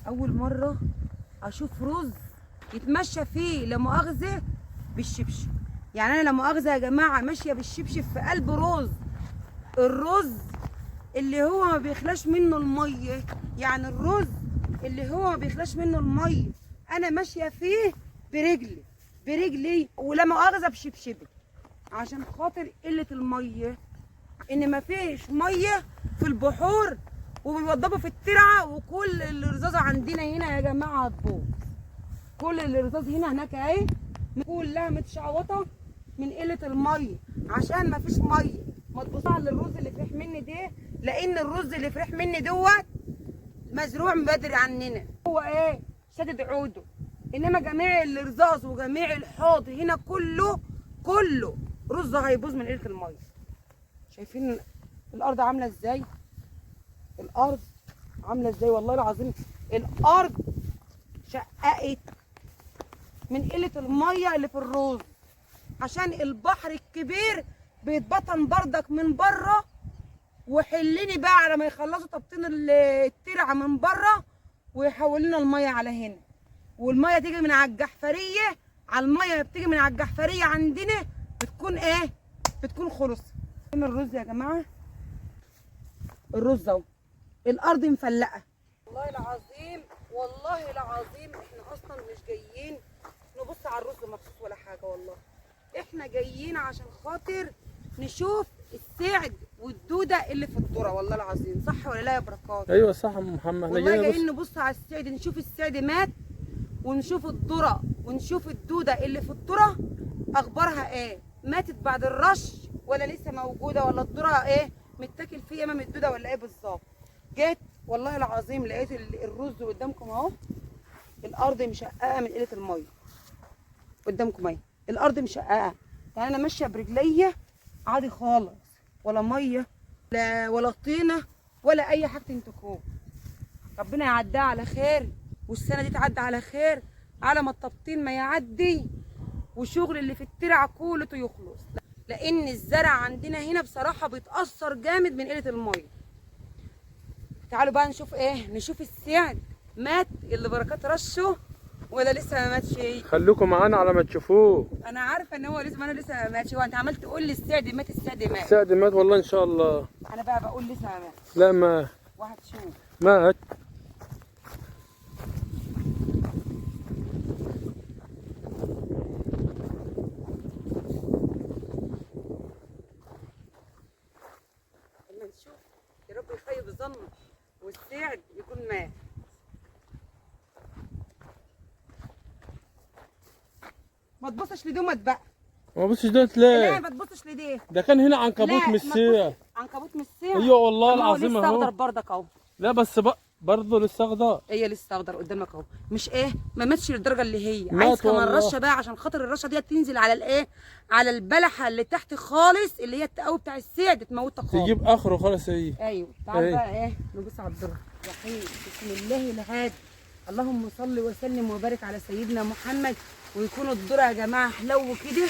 اول مرة اشوف رز يتمشى فيه لا مؤاخذة بالشبشب. يعني انا لا مؤاخذة يا جماعة ماشية بالشبشب في قلب رز، الرز اللي هو ما بيخلاش منه المية، يعني الرز اللي هو ما بيخلاش منه المية انا ماشية فيه برجلي برجلي، ولا مؤاخذة بشبشبي، عشان خاطر قلة المية، ان ما فيش مية في البحور وبيوضبوا في الترعه، وكل الرزازه عندنا هنا يا جماعة هتبوظ. كل الرزاز هنا هناك اهي كلها متشعوطه من قلة المية، عشان ما فيش مية. ما تبصوا على الرز اللي فرح مني ده، لان الرز اللي فرح مني دوت مزروع من بدري عننا، هو ايه شادد عوده. انما جميع الرزاز وجميع الحوض هنا كله كله رز هيبوظ من قلة المية. شايفين الارض عامله ازاي؟ الارض عامله ازاي؟ والله العظيم الارض شققت من قلة المية اللي في الرز، عشان البحر الكبير بيتبطن بردك من بره. وحلني بقى على ما يخلصوا تبطين الترعه من بره ويحولوا لنا المية على هنا، والمية تيجي من على الجحفريه، على المية بتيجي من على الجحفريه عندنا بتكون ايه؟ بتكون خلص. فين الرز يا جماعة؟ الرز اهو، الارض مفلقه. والله العظيم والله العظيم احنا اصلا مش جايين نبص على الرز مخصوص ولا حاجة، والله احنا جايين عشان خاطر نشوف السعد والدوده اللي في الذرة. والله العظيم صح ولا لا يا بركات؟ ايوه صح يا ام محمد، احنا والله جايين جايين نبص على السعد، نشوف السعد مات، ونشوف الذرة، ونشوف الدودة اللي في الذرة اخبارها ايه، ماتت بعد الرش ولا لسه موجودة، ولا الذرة ايه متاكل فيه امام الدودة ولا ايه بالظبط. جيت والله العظيم لقيت الرز قدامكم اهو، الارض مشققه من قلة المية قدامكم اهي، الارض مشققه. يعني انا ماشية برجليا عادي خالص، ولا مية ولا طينه ولا اي حاجة تنتكون. ربنا يعديها على خير، والسنة دي تعدي على خير، على ما التبطين ما يعدي وشغل اللي في الترعه كله يخلص، لان الزرع عندنا هنا بصراحة بيتاثر جامد من قلة المية. تعالوا بقى نشوف ايه، نشوف السعد مات اللي بركات رشه ولا لسه ما ماتش. خليكم معانا على ما تشوفوه. انا عارفه ان هو لسه، ما انا لسه ما ماتش. هو انت عمال تقول لي السعد مات السعد مات، السعد مات والله ان شاء الله. انا بقى بقول لسه ما مات. لا ما وهتشوف مات. اما نشوف، يا رب يخيب ظنه والسعد يكون مات. ما تبصش لدومت بقى. ما بصش دوت لا ليه؟ ما تبصش لديه. ده كان هنا عنكبوت لا، من ما السيع. تبصش. عنكبوت من السيع. ايوه والله طب ما هو العظيم لسه اخضر اهو. بردك اهو. لا بس بقى برضه لسه اخضر. هي لسه اخضر قدامك اهو، مش ايه ما ماتش للدرجة اللي هي مات عايز كمان والله. رشه بقى، عشان خاطر الرشه دي تنزل على الايه، على البلحه اللي تحت خالص اللي هي التقوي بتاع السيع دي، تموتها خالص، تجيب اخره خالص هي. ايوه تعال أيوة. بقى ايه نبص على الذرة. رحيم بسم الله الهادي، اللهم صل وسلم وبارك على سيدنا محمد. ويكون الذرة يا جماعة حلو كده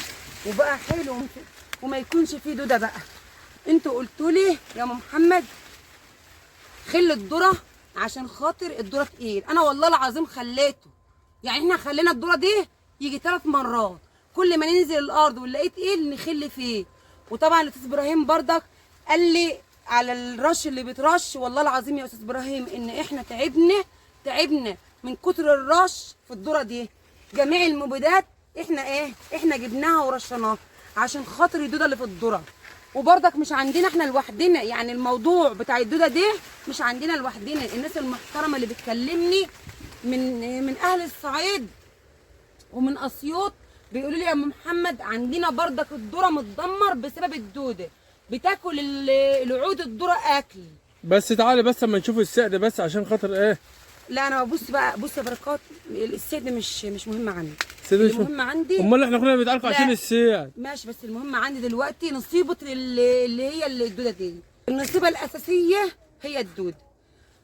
وبقى حلو وما يكونش فيه دوده بقى. انتوا قلتوا لي يا ام محمد خل الذرة عشان خاطر الذرة تقيل، انا والله العظيم خليته. يعني احنا خلينا الذرة دي يجي 3 مرات، كل ما ننزل الارض ونلاقيه تقيل نخل فيه. وطبعا الاستاذ ابراهيم بردك قال لي على الرش اللي بيترش، والله العظيم يا استاذ ابراهيم ان احنا تعبنا تعبنا من كتر الرش في الذرة دي. جميع المبيدات احنا ايه احنا جبناها ورشناها عشان خاطر الدودة اللي في الذرة. وبرضك مش عندنا احنا لوحدنا، يعني الموضوع بتاع الدودة دي مش عندنا لوحدنا. الناس المحترمة اللي بتكلمني من اهل الصعيد ومن اسيوط بيقولوا لي يا ام محمد عندنا برضك الذرة متدمر بسبب الدودة، بتاكل العود الذرة اكل. بس تعالي بس اما نشوف السعد بس عشان خاطر ايه. لا انا ببص بقى، بص يا بركات السعد مش مهم عندي. السعد مش مهم. المهم عندي امال احنا كنا بنتعاركوا لا. عشان السعد. ماشي، بس المهم عندي دلوقتي نصيبة اللي هي الدودة دي، النصيبة الأساسية هي الدودة.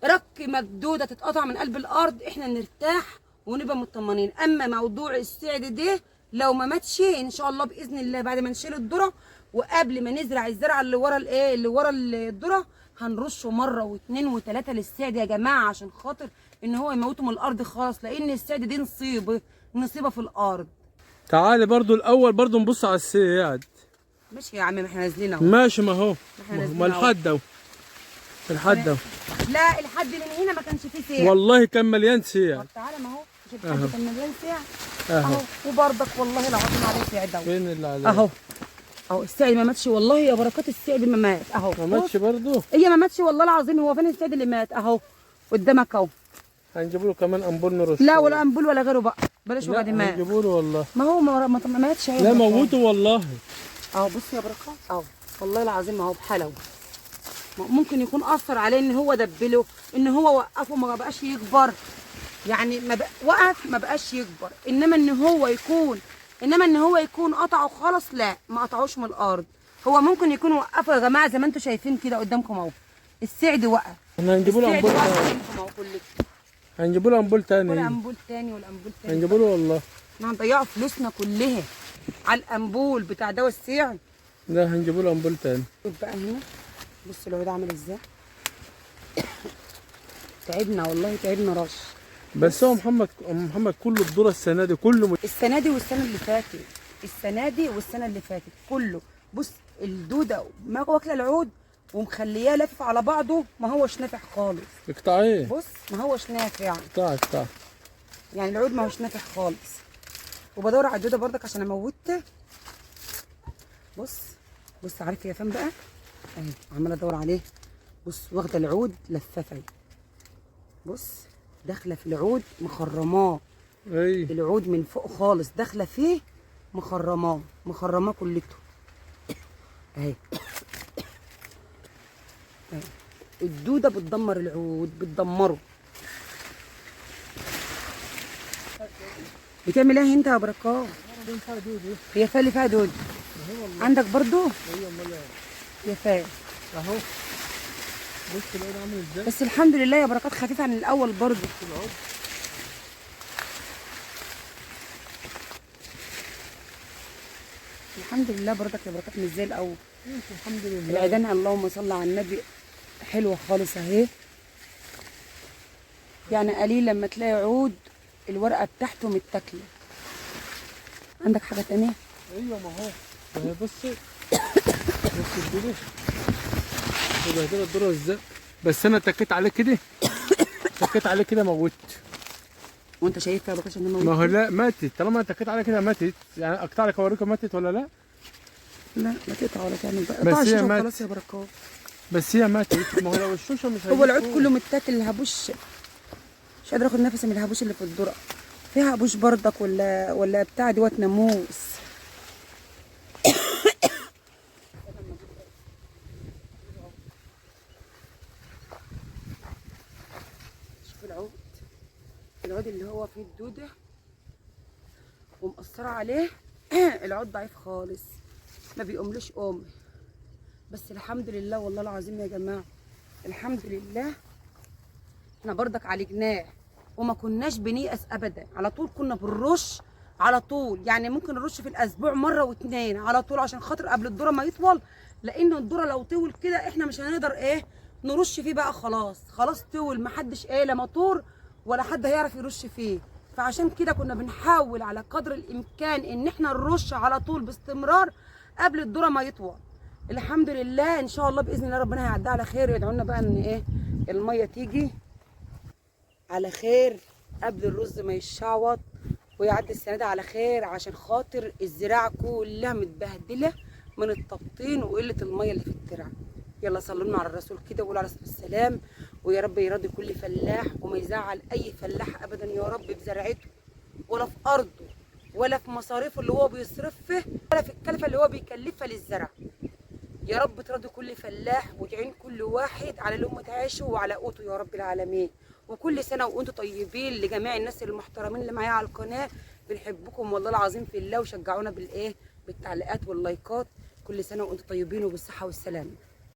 رك ما الدودة تتقطع من قلب الأرض احنا نرتاح ونبقى مطمنين. أما موضوع السعد ده لو ما ماتش إن شاء الله بإذن الله بعد ما نشيل الذرة وقبل ما نزرع الزرعة اللي ورا الايه اللي ورا الذرة هنرشه مرة واثنين وثلاثة للسعد يا جماعة، عشان خاطر ان هو يموته من الارض خالص، لان السعد دي نصيبه، نصيبه في الارض. تعالي برضو الاول برضو نبص على السعد. ماشي يا عم، ما احنا نازلين اهو. ماشي، ما هو احنا نازلين ما اهو. الحد اهو، الحد اهو. لا الحد من هنا ما كانش فيه سعد والله كان مليان سعد. طب تعالى، ما هو مش الحد كان مليان سعد اهو اهو، وبرضك والله العظيم عليه سعد اهو. فين اللي عليه؟ اهو اهو السعد ما ماتش والله يا بركات، السعد ما مات اهو. ما ماتش برضو؟ هي ما ماتش والله العظيم. هو فين السعد اللي مات؟ اهو قدامك اهو. هنجيب له كمان امبول نرش. لا ولا امبول ولا غيره بقى، بلاش وجع دماغ. هنجيبوا له والله. ما هو ما ماتش اهو. لا موته والله. اهو بص يا بركات اهو، والله العظيم اهو بحلو. ممكن يكون اثر عليه ان هو دبله، ان هو وقفه ما بقاش يكبر، يعني ما بق... وقف ما بقاش يكبر، انما ان هو يكون، انما ان هو يكون قطعه خالص لا، ما قطعوش من الارض. هو ممكن يكون وقفه يا جماعة زي ما انتم شايفين كده قدامكم اهو، السعد وقف. احنا هنجيبوا له امبول تاني، هنجيبوا له امبول تاني، ولا امبول تاني، ولا امبول تاني، هنجيبوا له والله. احنا هنضيعوا فلوسنا كلها على الامبول بتاع دواء السعد. لا هنجيبوا له امبول تاني. شوف بقى هنا، بص العود عامل ازاي. تعبنا والله، تعبنا رش. بس هو محمد كله الذرة السنة دي كله السنة دي والسنة اللي فاتت، السنة دي والسنة اللي فاتت كله. بص الدودة ما واكله العود ومخلياه لافف على بعضه، ما هوش نافع خالص. اقطعيه. بص ما هوش نافع. اقطع اقطع. يعني العود ما هوش نافع خالص. وبدور على الدودة برضك عشان اموتها. بص بص، عارف يا فين بقى؟ اهي عماله ادور عليه. بص واخده العود لفافه. بص داخله في العود مخرماه. اي العود من فوق خالص داخله فيه مخرماه، مخرماه كلته اهي. الدودة بتدمر العود، بتدمره. بتعمل ايه انت يا بركات؟ هي فيها اللي فيها دود عندك برضو؟ يا فا اهو. بص العود عامل ازاي. بس الحمد لله يا بركات خفيف عن الاول برضو. الحمد لله برضك يا بركات مش زي الاول. الحمد لله. العيدان اللهم صل على النبي حلوة خالص اهي. يعني قليل لما تلاقي عود الورقة بتاعته متاكله. عندك حاجة تانية؟ ايوه ما هو بصي بصي الدورة وبهدله الدورة ازاي. بس انا تكيت عليه كده، تكيت عليه كده موت. وانت شايفها يا بركات ان موت؟ ما هو لا ماتت، طالما تكيت عليه كده ماتت. يعني اقطع لك اوريكم ماتت ولا لا؟ لا ما تقطع ولا تعمل بقى، اقطع الشوشه وخلاص يا بركات. بس هي ماتت. ما هو لو الشوشه مش هو العود كله متاكل. الهبوش مش قادرة اخد نفسي من الهبوش اللي في الذرة. فيها هبوش بردك ولا بتاع دوت ناموس. شوف العود، العود اللي هو فيه الدودة ومقصره عليه. العود ضعيف خالص، ما بيقوملوش قوم. بس الحمد لله والله العظيم يا جماعة، الحمد لله احنا بردك عالجناه وما كناش بنيأس ابدا. على طول كنا بنرش على طول، يعني ممكن نرش في الاسبوع مرة واتنين على طول عشان خاطر قبل الذرة ما يطول، لان الذرة لو طول كده احنا مش هنقدر ايه نرش فيه بقى. خلاص خلاص طول، ما حدش ايه لا موتور ولا حد هيعرف يرش فيه. فعشان كده كنا بنحاول على قدر الامكان ان احنا نرش على طول باستمرار قبل الذرة ما يطول. الحمد لله ان شاء الله باذن الله ربنا هيعديها على خير، ويدعوا لنا بقى ان ايه المية تيجي على خير قبل الرز ما يتشعوط، ويعدي السنة دي على خير عشان خاطر الزراعة كلها متبهدله من التبطين وقلة المية اللي في الترعه. يلا صلوا على الرسول كده وقولوا عليه الصلاة والسلام، ويا رب يرضي كل فلاح وما يزعل اي فلاح ابدا يا رب بزرعته ولا في ارضه ولا في مصاريفه اللي هو بيصرفها ولا في الكلفة اللي هو بيكلفها للزرع. يا رب ترضي كل فلاح وتعين كل واحد على لقمة عيشه وعلى قوته يا رب العالمين. وكل سنة وانتم طيبين لجميع الناس المحترمين اللي معايا على القناة، بنحبكم والله العظيم في الله، وشجعونا بالايه بالتعليقات واللايكات. كل سنة وانتم طيبين وبالصحه والسلامة.